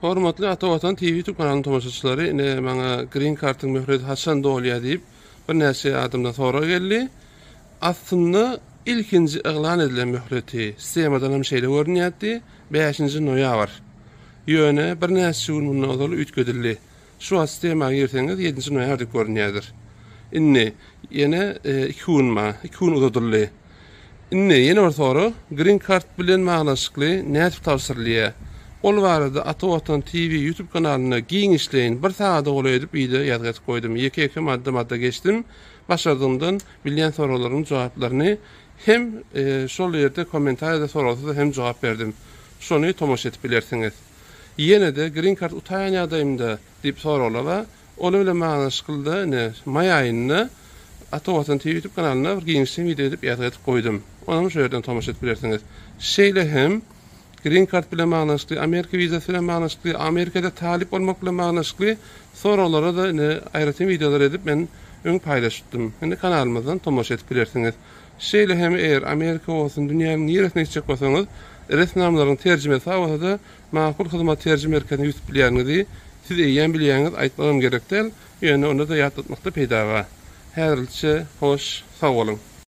Hormatly Ata Watan TV YouTube kanalynyň tomaşaçylary, ine maňa Green Card-yň möhleti haçan dolýar diýip birnäçe adamdan sorag geldi. Aslynda ilkinji yglan edilen möhleti sistemadan hem şeýle görünýärdi, 5-nji noýabr. Ýöne birnäçe gün mundan ozal üýtgedildi. Şu wagt sistema girseňiz 7-nji noýabr diýip görünýärdir. Indi ýene 2 gün bar, 2 gün uzadyldy. Indi ýene bir sorag, Green Card bilen baglanyşykly nädip tabşyrylýar? Ol barada Ata Watan TV YouTube kanalynda giňişleýin bir sagada golaý edip wideo ýazgy etip goýdum. Ýeke-ýeke madda-madda geçdim. Başardygymdan bilýän soraglarymyň jogaplaryny hem şol ýerde kommentariýada soralsa-da hem jogap berdim. Şony tomaşa edip bilersiňiz. Ýene-de Green Card utaýan ýagdaýymda diýip soraglar bar. Olar bilen baglanyşyklyda ine maý aýynda Ata Watan TV YouTube kanalynda bir giňişleýin wideo edip ýazgy edip goýdum. Onam şu ýerden tomaşa edip bilersiňiz. Şeýle hem Green Card bilen baglanyşykly, Amerika wizasy bilen baglanyşykly, Amerikada talyp bolmak bilen baglanyşykly soraglara-da ine aýratyn wideolar edip men öň paýlaşypdym. Indi kanalymyzdan tomaşa edip bilersiňiz. Şeýle hem eger Amerika bolsun dünýäniň niresine gitjek bolsaňyz resminamalaryň terjimesi babatda Makul hyzmat terjime merkezine ýüz tutup bilýäniňizi siz eýýäm bilýäňiz, aýtmagam gerek däl, ýöne onda-da ýatlatmakda peýda bar. Häzirlikçe hoş, sag boluň!